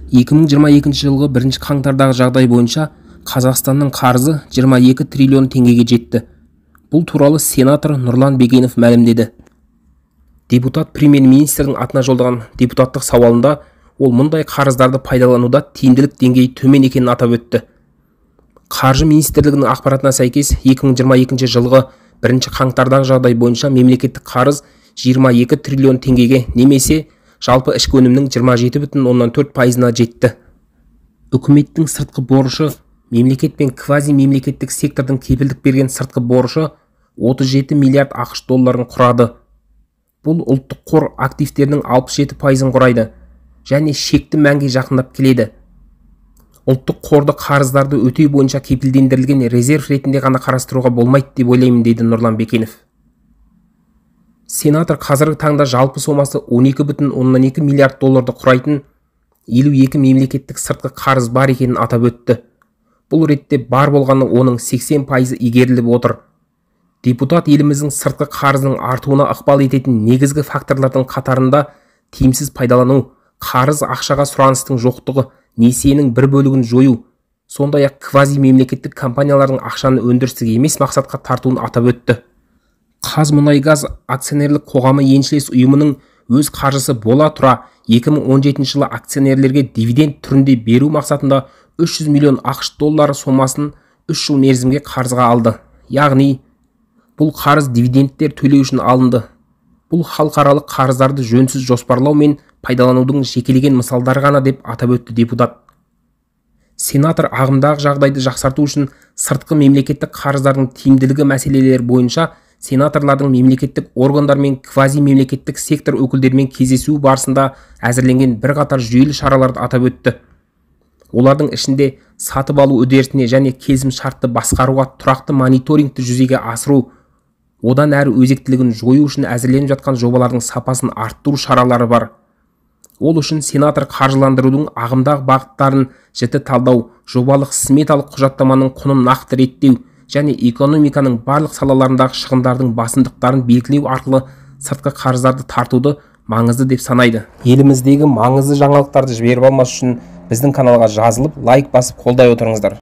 2022 жылғы 1 қаңтардағы жағдай бойынша Қазақстанның қарызы 22 триллион теңгеге жетті. Бұл туралы сенатор Нұрлан Бекенов мәлімдеді. Депутат премьер-министрдің атына жолдаған депутаттық сауалында ол мұндай қарыздарды пайдалануда тиімділік деңгейі төмен екенін атап өтті. Қаржы министрлігінің ақпаратына сәйкес 2022 жылғы 1 қаңтардағы жағдай бойынша мемлекеттік қарыз 22 триллион теңгеге немесе жалпы ішкі өнімнің 27,4%-на жетті. Үкіметтің сыртқы борышы мемлекет пен квазимемлекеттік сектордың кепілдік берген сыртқы борышы 37 миллиард ақш долларын құрады. Бұл ұлттық қор активтерінің 67%-ын құрайды және шекті мәнге жақындап келеді. Ұлттық қорды қарыздарды өтеу бойынша кепілдендірілген резерв ретінде ғана қарастыруға болмайды деп ойлаймын, дейді Нұрлан Бекенов. Сенатор қазіргі таңда жалпы сомасы 12,2 миллиард долларды құрайтын 52 мемлекеттік сыртқы қарыз бар екенін атап өтті. Бұл ретте бар болғаны оның 80%-ы игеріліп отыр. Депутат еліміздің сыртқы қарызының артуына ықпал ететін негізгі факторлардың қатарында тиімсіз пайдалану, қарыз ақшаға сұраныстың жоқтығы, несиенің бір бөлігін жою, сондай-ақ квазимемлекеттік компаниялардың ақшаны өндірістік емес мақсатқа тартуын атап өтті. Қазмұнайгаз акционерлік қоғамы еншілес ұйымының өз қаржысы бола тұра 2017 жылы акционерлерге дивиденд түрінде беру мақсатында 300 миллион ақш доллары сомасын 3 жыл мерзімге қарызға алды. Яғни бұл қарыз дивидендтер төлеу үшін алынды. Бұл халықаралық қарыздарды жөнсіз жоспарлау мен пайдаланудың жекелеген мысалдары ғана деп атап өтті депутат. Сенатор ағымдағы жағдайды жақсарту үшін сыртқы мемлекеттік қарыздардың тиімділігі мәселелері бойынша сенаторлардың мемлекеттік органдар мен квазимемлекеттік сектор өкілдерімен кездесуі барысында әзірленген бірқатар жүйелі шараларды атап өтті. Олардың ішінде сатып алу үдерісіне және келісімшартты басқаруға тұрақты мониторингті жүзеге асыру, одан әрі өзектілігін жою үшін әзірленіп жатқан жобалардың сапасын арттыру шаралары бар. Ол үшін сенатор қаржыландырудың ағымдағы бағыттарын жіті талдау, жобалық сметалық құжаттаманың құнын нақты реттеу және экономиканың барлық салаларындағы шығындардың басымдықтарын белгілеу арқылы сыртқы қарыздарды тартуды маңызды деп санайды. Еліміздегі маңызды жаңалықтарды жіберіп алмас үшін біздің каналға жазылып, лайк басып қолдай отырыңыздар.